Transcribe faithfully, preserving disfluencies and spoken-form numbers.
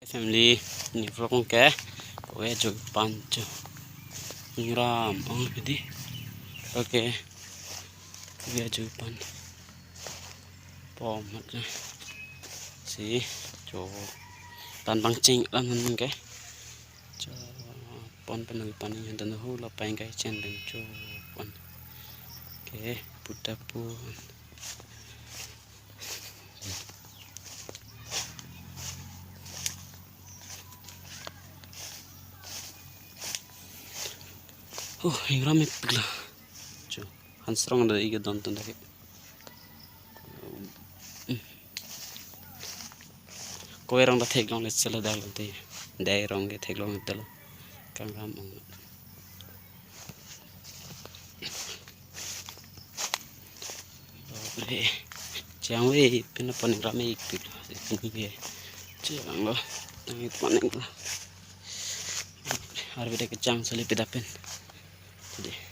Family, ne vlog ke kove ajoipan cho. Ingram ong hedi. Okay. Kove ajoipan. Pom mat ke. Si cho. Tan pangcheng lan han ke. Cho pon pen ajoipan ni han dan hu la pang kai chen pen cho pon. Okay, puta pon. Oh, ingram ipiklo. Cho, han srong da ike don tun da ke. Kove rong ta theklongle sela dak lo te. Dai rong ke theklongle telo. Kangram ong. Baple. Chang ve, pen apon ingram ipiklo. Pen ke. Chang lo. Tang ipon lo. Arve de kechang soli pida pen. Jadi.